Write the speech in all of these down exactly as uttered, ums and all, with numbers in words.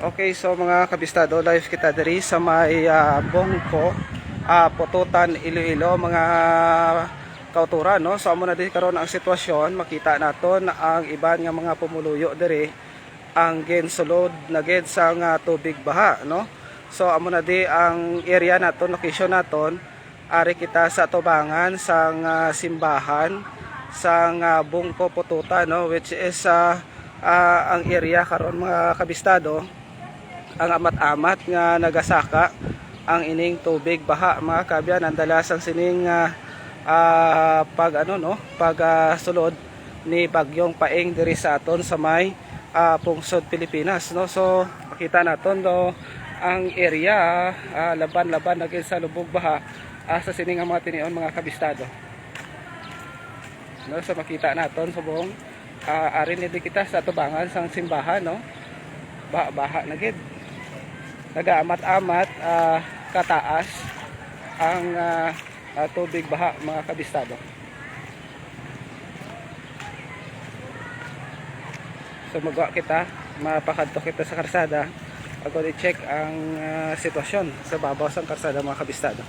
Okay, so mga kabistado, live kita diri sa may, ah, Bungco, ah, Pototan, Iloilo, mga kauturan, no? So amo na din karon ang sitwasyon, makita naton ang iban nga mga pumuluyo diri ang ginsulod na gid sang, ah, tubig baha, no? So amo na di ang area naton, location naton. Ari kita sa tubangan sang, ah, simbahan sang, ah, Bungco Pototan, no, which is, ah, ah, ang area karon, mga kabistado, ang amat-amat nga nagasaka ang ining tubig baha, mga kaabyanan, dala sang sining, ah, ah, pag, ano, no, pag, ah, sulod ni Bagyong Paeng diri sa aton sa may, ah, pungsod Pilipinas, no. So makita naton, no, ang area, ah, laban-laban na gid sa lubog baha, ah, sa sini nga mga tinion, mga kabistado. No, so makita naton subong, ah, ari ni di kita sa tubangan sang simbahan, no. Baha-baha na gid. Nagaamat-amat, ah, kataas ang, ah, ah, tubig baha, mga kabistado. So magwa kita, mapakadto kita sa karsada, agod i-check ang, ah, sitwasyon sa babaw sang karsada, mga kabistado.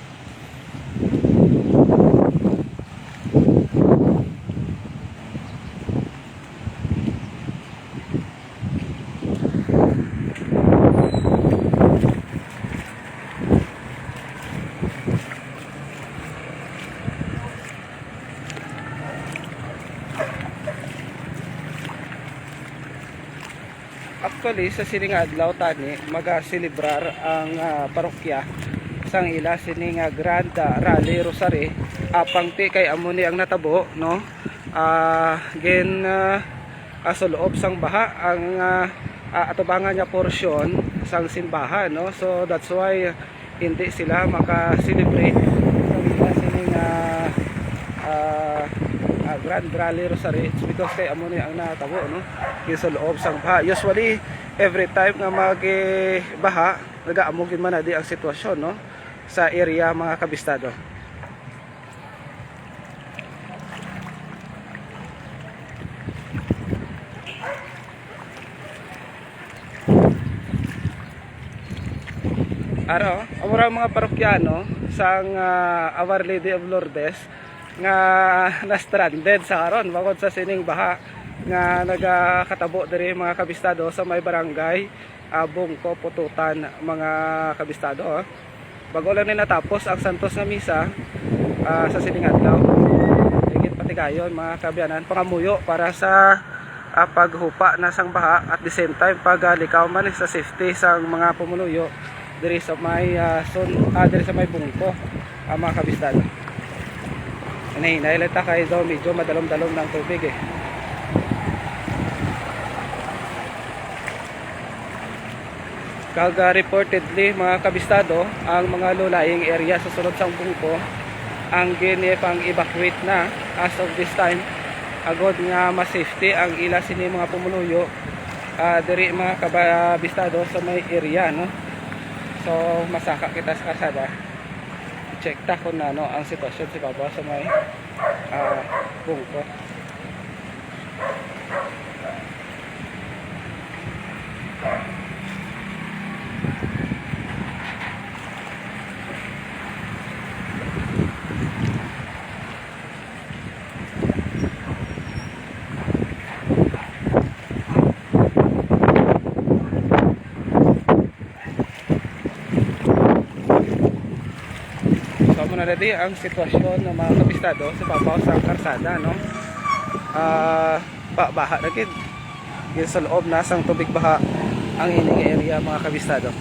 Actually, sa sining adlaw tani, magaselebrar ang, ah, parokya sang ila sini nga Grand, ah, Rally Rosary. Apang ti kay amo ni ang natabo, no? Ah, gin, ah, ah, sul-ob sang baha ang, ah, ah, atubangan nga porsyon sang simbahan, no? So that's why hindi sila maka-celebrate sa ila sining, ah, ah, ah, Grand Rally Rosary. It's because kay amo ni ang natabo, no? Gisul-ob sang baha. Usually, every time nga mag, eh, baha, nagaamo gid man na di ang sitwasyon, no, sa area, mga kabistado. Aro, amo ra ang mga parokyano sang, ah, Our Lady of Lourdes nga na-stranded sa karon bangod sa sining baha nga nagakatabo diri, mga kabistado, sa may barangay, ah, Bungco, Pototan, mga kabistado, ah. Bago lang ni natapos ang santos nga misa, ah, sa sining adlaw. Higit patigayon, mga kaabyanan, pangamuyo para sa, ah, paghupa na sang baha, at the same time pagalikaw man sa safety sang mga pumuluyo diri sa may, ah, sun-, ah, diri sa may Bungco, ah, mga kabistado. Hinay-hinay lang ta kay daw medyo madalom-dalom na ang tubig, eh. Kag, ah, reportedly, mga kabistado, ang mga low-lying area sa sulod sang Bungco ang ginpang-evacuate na as of this time, agod nga mas safety ang ila sini mga pumuluyo, ah, diri, mga kabistado, sa may area, no? So masaka kita sa karsada. I-check ta kung ano ang sitwasyon sa baba sa may, ah, Bungco. So, amo na dati ang sitwasyon ng mga kabistado sa babaw sa karsada, no? Ah, ba baha na gid. Ginsul-ob na sang tubig baha ang ining area, mga kabistado.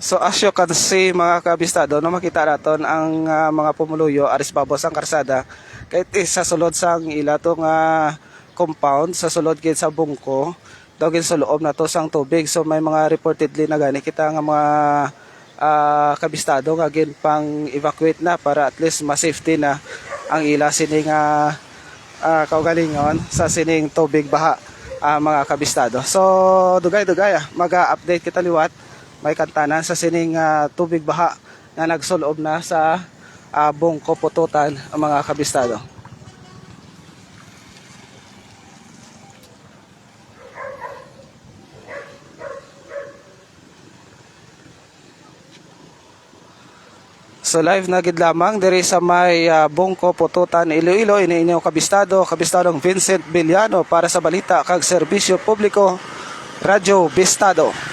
So as you can see, mga kabistado, no, makita naton ang, ah, mga pumuluyo aris babaw sang karsada, kay sa sulod sang ila to nga compound, sa sulod gid sa bungko, daw ginsuloob na to sang tubig. So may mga reportedly na gani kita nga mga, ah, kabistado nga ginpang-evacuate na para at least ma-safety na ang ila sini nga, ah, kaugalingon sa sining tubig baha, ah, mga kabistado. So dugay-dugay, ah, maga-update kita liwat may kantanan sa sining, ah, tubig baha nga nagsul-ob na sa, ah, Bungko Pututan, ang mga kabistado. So live na gid lamang diri sa may, ah, Bungko Pututan, Iloilo, ini inyo kabistado, kabistadong Vincent Villano para sa balita kag serbisyo publiko, Radyo Bistado.